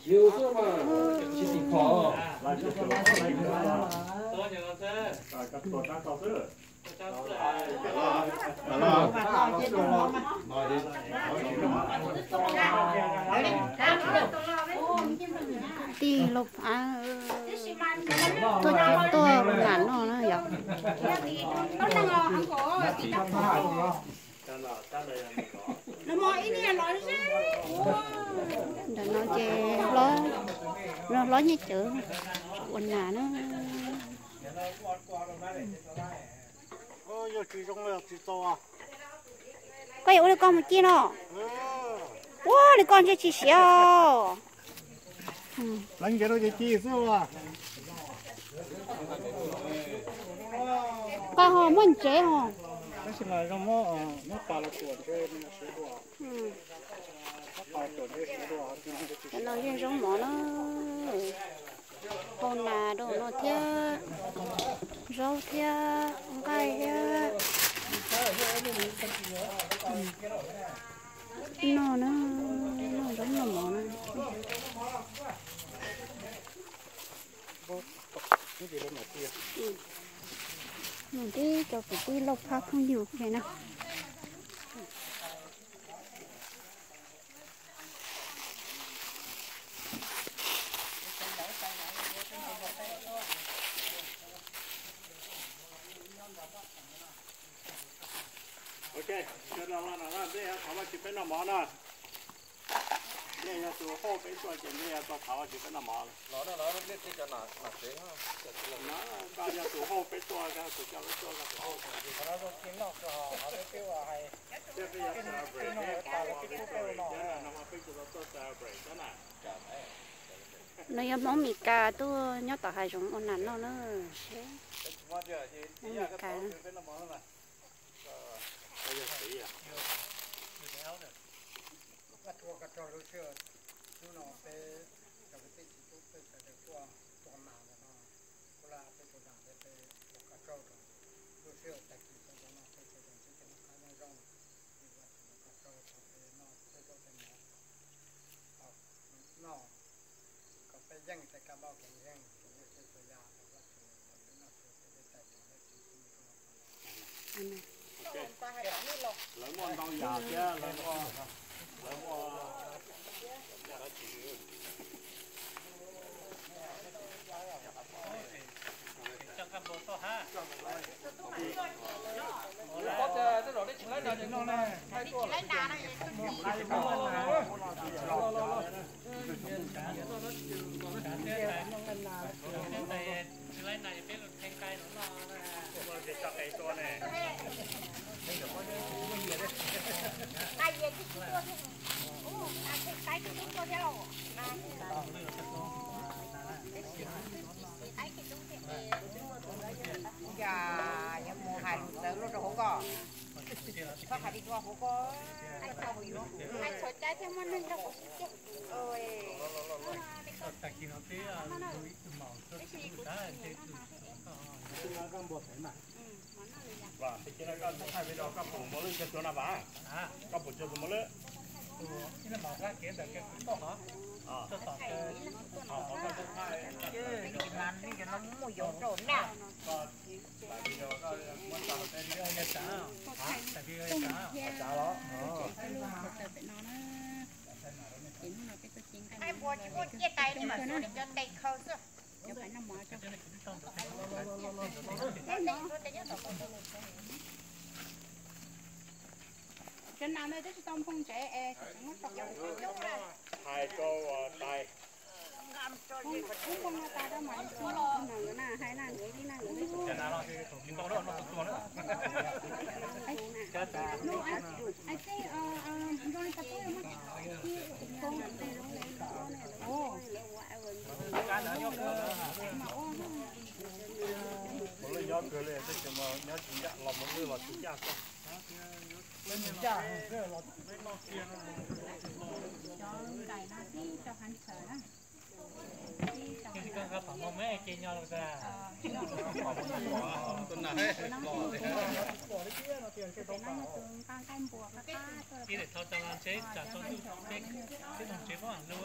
Tij laug Phab tuaj tsis tuaj ua nas noj na yom. Ntawm no ces hlob, hlob Nyiaj Cawv ua nas na. Koj yuav ua li koj mus ci no. Ua li koj ntsej tsis siav os. Koj ho muaj ntsev os. Tab sis mas zoo muab, muab pas los tuam ntshe siav dua. Cov no yeej zaub mov na. Hau nas rau no thiab, zaub thiab, nqaij thiab. Noj na, noj zaub noj mov na. Noj tib co kwv tij laug phab phooj ywg na. Ok, sawv daws los no, nplej thov Vajtswv peb noj mov na. Nplej yog tus hauj peb tuaj ces nplej tau thov Vajtswv peb noj mov. Koj yog tus hauj peb tuaj, koj tus coj peb tuaj, koj tus hauj. Thiab peb yuav celebrate, peb pom victory thiab na, no mas peb tsis tau tuaj celebrate thiab na. No yog Hmoob Mes Kas tuaj nyob tom hav zoov ua nas noj na. Hmoob Mes Kas. Hnub no peb cov kwv tij txiv tub peb sawv daws tuaj tua nas ntawm no, kuv laj peb tus nas thiab peb ua koj tsaug rau lub sij hawm tag kis sawv daws no peb sawv daws ntsib kev noj qab nyob zoo, vim Vajtswv ua koj tsaug rau peb noj tej zaub tej mov noj, kom peb yeej tej kab npauj kev ntseeg, kev ywj siab txhua yam rau Vajtswv, kom peb noj tsuag peb thiaj txais tos Vajtswv txoj moo zoo los. Lawv muaj ntau yam thiab, lawv muaj, lawv muaj. Yog mus hais lus txawv luaj rau hauv koj, koj hais li hauv koj, hais txhaum cai thiaj muaj neeg nrog kuv sib ceg. Muaj yov rau na. Ai, npua tsis muaj ciaj tais li mas xua li cov tes khaws xwb. Cov nas no twb tsis tau nphoo ntsev es tseem muab tso. Hais rau tais. Wb nphoo no tas rau mam li tso, no na, hais na, nkawd li na, nkawd li. Ua lwj nyob kawg li, tej tseem nyob tsis ncaj, los mus lwj los tsis ncaj xwb. Ib daim thau tas los ntshe tsam tsaus ntuj, teb teb tog tsev pob lug.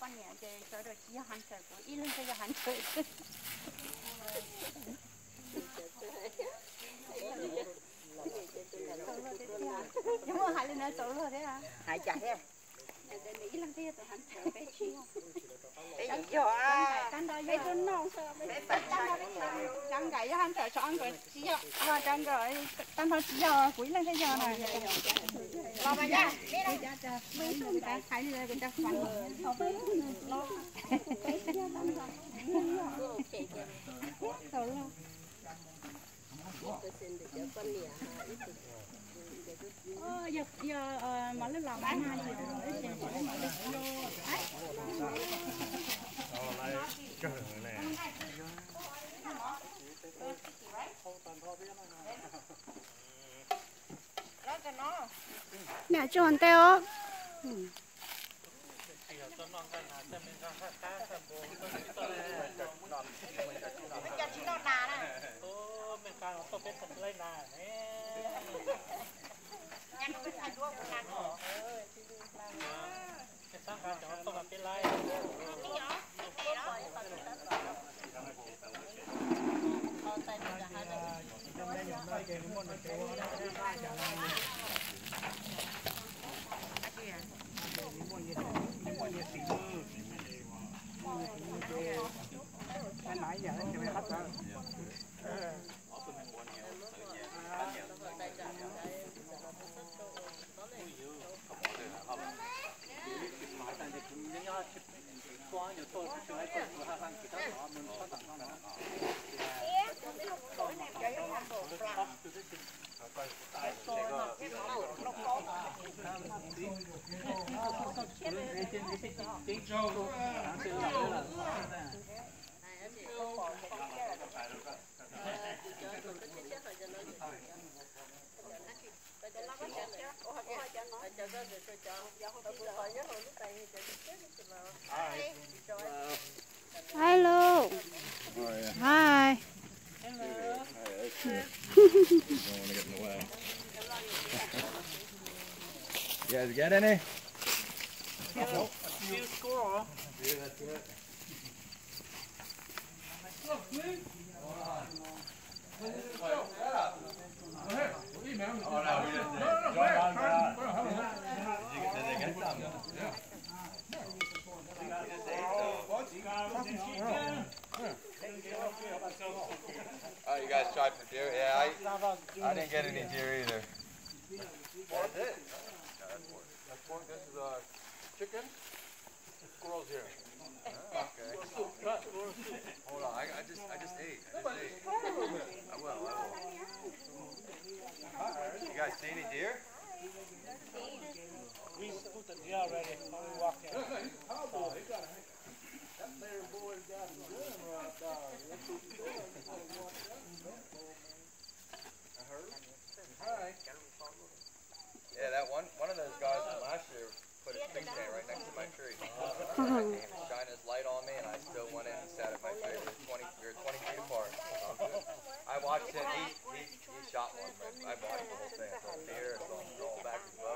Poj niam ces sawv daws tsis yog hunter, kuv ib leeg thiaj yog hunter. Yuav muaj hais li ntawd txaus luag thiab. Hais cas thiab? Ib leeg thiaj yog tus hunter, peb tsis yog. Peb yeej yog, peb tuaj noj, peb tag nrho peb yog. Cov nkawd yog hunter, cov nkawd tsis yog, cov nkawd tag nrho tsis yog, kuv ib leeg thiaj yog na. Los mas, kuv cov, kuv cov, kuv cov, txaus luag. Yog, yog mov lwj los mov mag li. Niam tsuag ntej os. Hello. Hi. You guys get any? A few squirrel. Oh, you guys tried for deer? Yeah, I, I didn't get any deer either. That's it. That's pork. This is uh, chicken. Squirrels here. Okay. Hold on, I, I just, I just ate. I just ate. I will, I will. You guys see any deer? We put the deer already. Now we walk in. Yeah, that one, one of those guys from last year put his fish tank right next to my tree. He shined his light on me, and I still went in and sat at my tree. We're twenty, we're twenty feet apart. I watched him. He, he, he shot one. But I watched the whole thing. So deer,